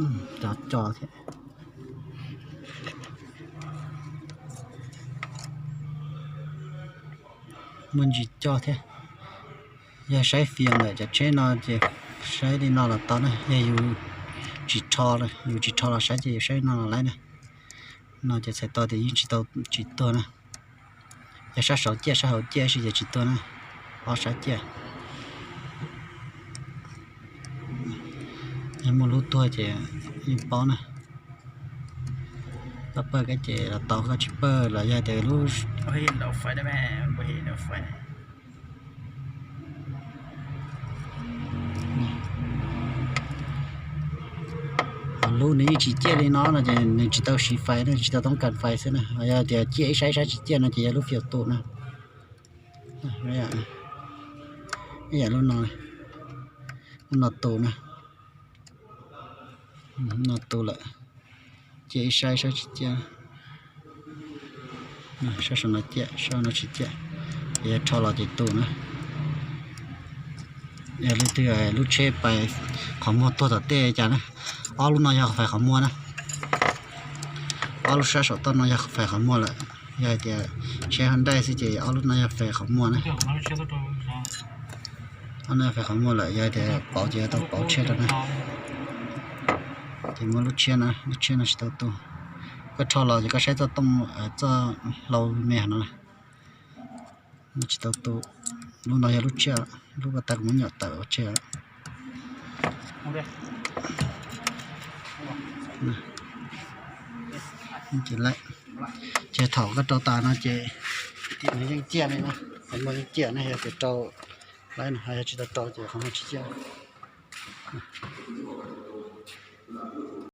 Cov co thiab. Muaj ntsis co thiab. Yog saib fias ntawm cov tsheb no ces saib li no los tau na, yog yus tsis rho, yus tsis rho los saib ces yus saib no los laib na. No ces txhais tau tias yeej tsis tau, tsis tuag na. Yog sab saud ciaj sab hauv ciaj ib si ces tsis tuag na, ob sab ciaj. Yog muaj lub tuag ces yeej paub na. Koj pawj kab ces los tau, koj tsis pawj los yog tias lub lub nws yeej tsis ciaj li no no ces nws tsis tau siv fais, nws tsis tau toob kas fais xwb na. Yog tias ciaj ib sab ib sab tsis ciaj no ces yog lub fias tu na. Ib yam lub no, lub no tu na. No tu lawm, ciaj ib sab ib sab tsis ciaj. Sab saum no ciaj, sab no tsis ciaj, ces yog rho los ces tu na. Yog leej twg lub tsheb pais qhov muag tuag tom tej cas na, ob lub no yog fais qhov muag na. Ob lub sab saum toj no yog fais qhov muag lawm. Yog hais tias tsheb Hyundai xwb ces ob lub no yog fais qhov muag na. Ob no fais qhov muag lawm, yog hais tias pauv ces tau pauv tsheb rau na. Ces muab lub tshiab no, lub tshiab no tsis tau tu. Koj rho los ces koj saib txoj tooj, txoj hlau me no na. Tsis tau tu. Lub no yog lub tshiab, lub pas tas kuv muab nyom tawm ua tshiab. Ces thaum koj rau tas no ces nws yeej ciaj li no, qhov muag yeej ciaj ne, yog tias rau laib no, yog tsis tau rau ces qhov muag tsis ciaj.